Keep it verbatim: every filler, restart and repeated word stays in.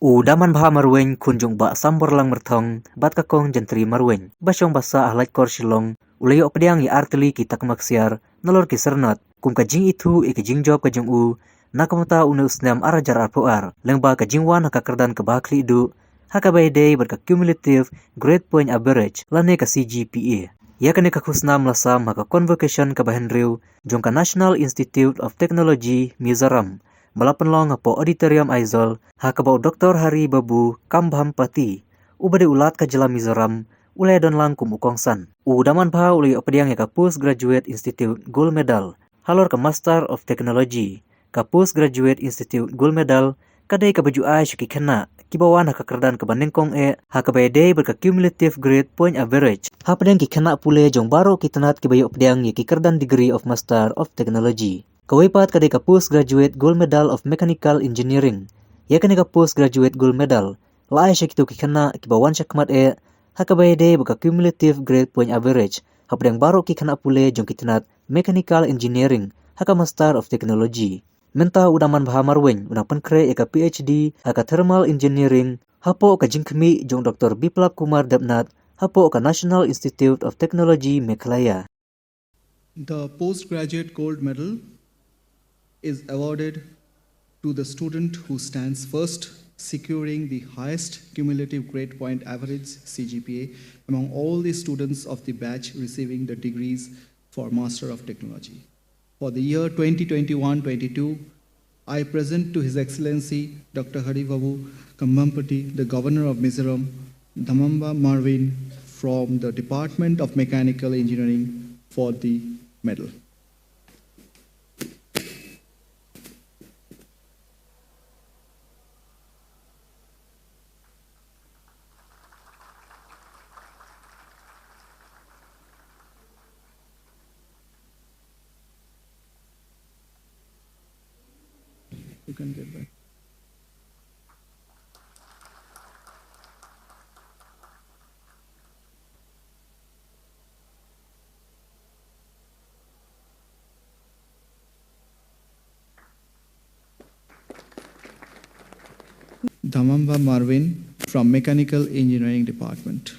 U Damanbha Marweiñ, khun jong u Bah Samborlang Myrthong bad ka Kong Jantri Marweiñ, ba shong ba sah ha Laitkor Shillong, u la ïoh pdiang ïa artylli ki takma ksiar nalor ki syrnod kum ka jingithuh ïa ka jingjop ka jong u na ka bynta une u snem ar hajar arphew ar, lyngba ka jingwan ha ka kyrdan kaba ha khlieh duh ha kaba ïadei bad ka cumulative grade point average lane ka C G P A. Ïa kane ka khusnam la sam ha ka convocation kaba hynriew jong ka National Institute of Technology, Mizoram, ba la pynlong hapoh Auditorium Aizawl, ha kaba u Doktor Hari Babu Kambhampati, uba dei u Lat ka jylla Mizoram, u la ïadon lang kum u kongsan. U Damanbha u la ïoh pdiang ïa ka Postgraduate Institute Gold Medal halor ka Master of Technology. Ka Postgraduate Institute Gold Medal ka dei kaba ju ai sha ki khynnah kiba wan ha ka kyrdan kaba nyngkong eh ha kaba ïadei bad ka cumulative grade point average hapdeng ki khynnah pule jong baroh ki tnat kiba ïoh pdiang ïa ki kyrdan degree of Master of Technology. Kawei pat ka dei ka Postgraduate Gold Medal of Mechanical Engineering. Ïa kane ka Postgraduate Gold Medal la ai sha kito ki khynnah kiba wan shakhmat eh ha kaba ïadei bad ka cumulative grade point average hapdeng baroh ki khynnah pule jong ki tnat Mechanical Engineering ha ka Master of Technology. Mynta u Damanbha Marweiñ u nang pynkhreh ïa ka P H D ha ka Thermal Engineering hapoh ka jingkhmih jong u Doktor Biplab Kumar Debnath hapoh ka National Institute of Technology, Meghalaya. The postgraduate gold medal is awarded to the student who stands first, securing the highest cumulative grade point average, C G P A, among all the students of the batch receiving the degrees for Master of Technology. For the year twenty twenty-one twenty-two, I present to His Excellency Doctor Hari Babu Kambhampati, the Governor of Mizoram, Damanbha Marweiñ from the Department of Mechanical Engineering for the medal. You can get back. Damanbha Marweiñ from Mechanical Engineering Department.